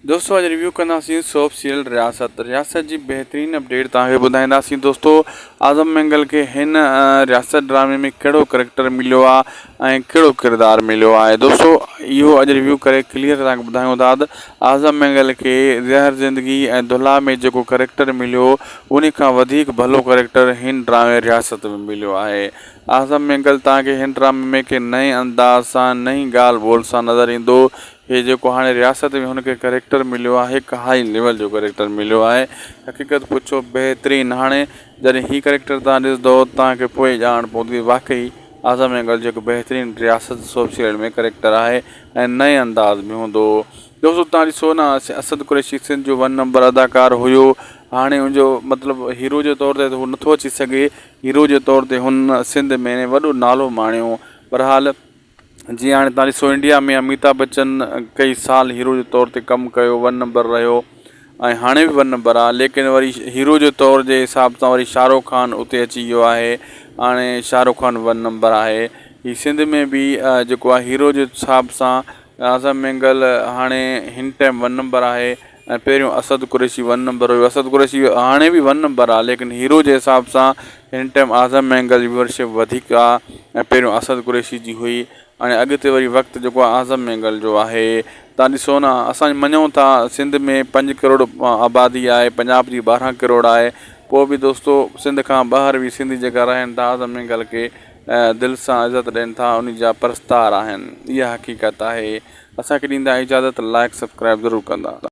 دوستو اڄ ريويو ڪنداسين سوپ سيريل رياست رياست جي بهترين اپڊيٽ توهان کي ٻڌائينداسين دوستو اعظم مينگل کي هن رياست ڊرامي ۾ ڪهڙو ڪريڪٽر مليو آهي ۽ ڪهڙو ڪردار مليو آهي دوستو اهو اڄ ريويو ڪري ڪليئر توهان کي ٻڌايون ٿا ته اعظم مينگل کي زهر زندگي ۽ دلها ۾ جيڪو ڪريڪٽر مليو ان کان وڌيڪ ڀلو ڪريڪٽر هن ڊرامي رياست ۾ مليو آهي اعظم مينگل توهان کي هن ڊرامي ۾ ڪنهن نئين انداز سان نئين ڳالهه ٻولهه سان نظر ايندو هي جيڪو هاڻي رياست ۾ هن کي ڪريڪٽر مليو آهي هڪ هائي ليول جو ڪريڪٽر مليو آهي حقيقت پڇو بهترين هاڻي جڏهن هي ڪريڪٽر توهان ڏسندو توهان کي پوء ڄاڻ پوندي واقعي اعظم اينگل جيڪو بهترين رياست سوپ سيريل ۾ ڪريڪٽر آهي ۽ نئين انداز ۾ هوندو دوستو توهان ڏسو نه اسد قريشي سنڌ جو ون نمبر اداڪار هيو هاڻي ان جو مطلب هيرو جي طور تي ته هو نٿو اچي سگهي هيرو جي طور تي هن سنڌ ۾ وڏو نالو ماڻيو بهرحال جيئن هاڻي تان ڏسو انڊيا ۾ اميتاڀ بچن ڪئي سال هيرو جي طور تي ڪم ڪيو ون نمبر رهيو ۽ هاڻي به ون نمبر آهي ليڪن وري هيرو جي طور جي حساب سان وري شاهه رخ خان اتي اچي ويو آهي هاڻي شاهه رخ خان ون نمبر آهي هي سنڌ ۾ به جيڪو آهي هيرو جي حساب سان اعظم مينگل هاڻي هن ٽائيم ون نمبر آهي ۽ پهريون اسد قريشي ون نمبر هيو اسد قريشي هاڻي به ون نمبر آهي ليڪن هيرو جي حساب سان هن ٽائيم اعظم مينگل جي ويورشپ وڌيڪ آهي ۽ پهريون اسد قريشي جي هئي هاڻي اڳتي وري وقت جيڪو آهي اعظم مينگل جو آهي تان ڏسو نه اسان مڃون ٿا سنڌ ۾ پنج ڪروڙ آبادي آهي پنجاب جي ٻارهن ڪروڙ آهي پوء به دوستو سنڌ کان ٻاهر به سنڌي جيڪا رهن ٿا اعظم مينگل کي دل سان عزت ڏين ٿا ان جا پرستار آهن اها حقيقت آهي اسان کي ڏيندا اجازت لائڪ سبسڪرائب ضرور ڪندا.